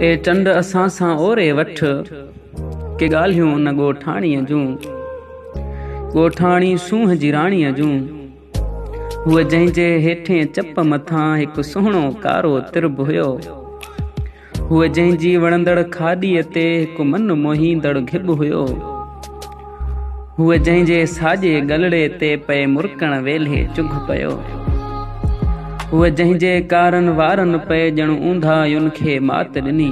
اي چنڊ اسان سان اوري وٺ، ڪي ڳالهيون ان ڳوٺاڻيء جون، ڳوٺاڻي سونهن جي راڻيء جون. هوء جنهن جي هيٺين چپ مٿان هڪ سهڻو ڪارو ترب هيو. هوء جنهن جي وڻندڙ کاڏيء تي هڪ من موهيندڙ گهٻ هيو. هوء جنهن جي ساڄي ڳلڙي تي پئي مرڪڻ ويلهي چگهه پيو. هوء جنهن جي ڪارن وارن پئي ڄڻ اونداهين کي مات ڏني.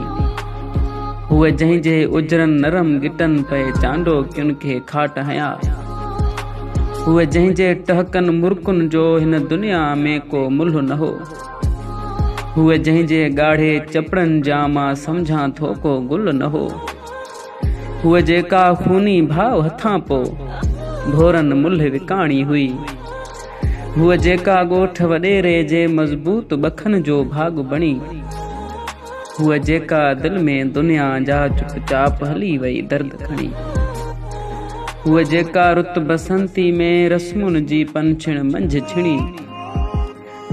هوء جنهن جي اجرن نرم ڳٽن پئي چانڊوڪين کي کاٽ هنيا. هوء جنهن جي ٽهڪن مرڪن جو هن دنيا ۾ ڪو ملهه نه هو. هوء جنهن جي ڳاڙهي چپڙن جان مان سمجهان ٿو ڪو گل نه هو. هوء جيڪا خوني ڀاء هٿان پو ڀورن ملهه وڪاڻي هئي. هوء جيڪا ڳوٺ وڏيري جي مضبوط ٻکن جو ڀاڳ بڻي. هوء جيڪا دل ۾ دنيا جا چپ چاپ هلي وئي درد کڻي. هوء جيڪا رت بسنتي ۾ رسمن جي پنڇڻ منجهه ڇڻي.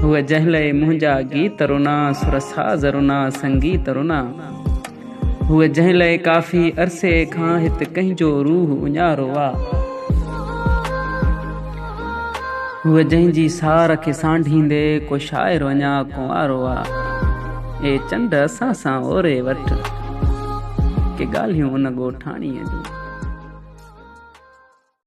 هوء جنهن لئه منهنجا گيت رنا، سر ساز رنا، سنگيت رنا. هوء جنهن لئه ڪافي عرصي کان هت ڪنهن جو روح اڃارو آ. هوء جنهن جي سار کي سانڍيندي ڪو شاعر اڃا ڪنوارو آ. اي چنڊ اسان سان اوري وٺ، ڪي ڳالهيون ان ڳوٺاڻيء جون.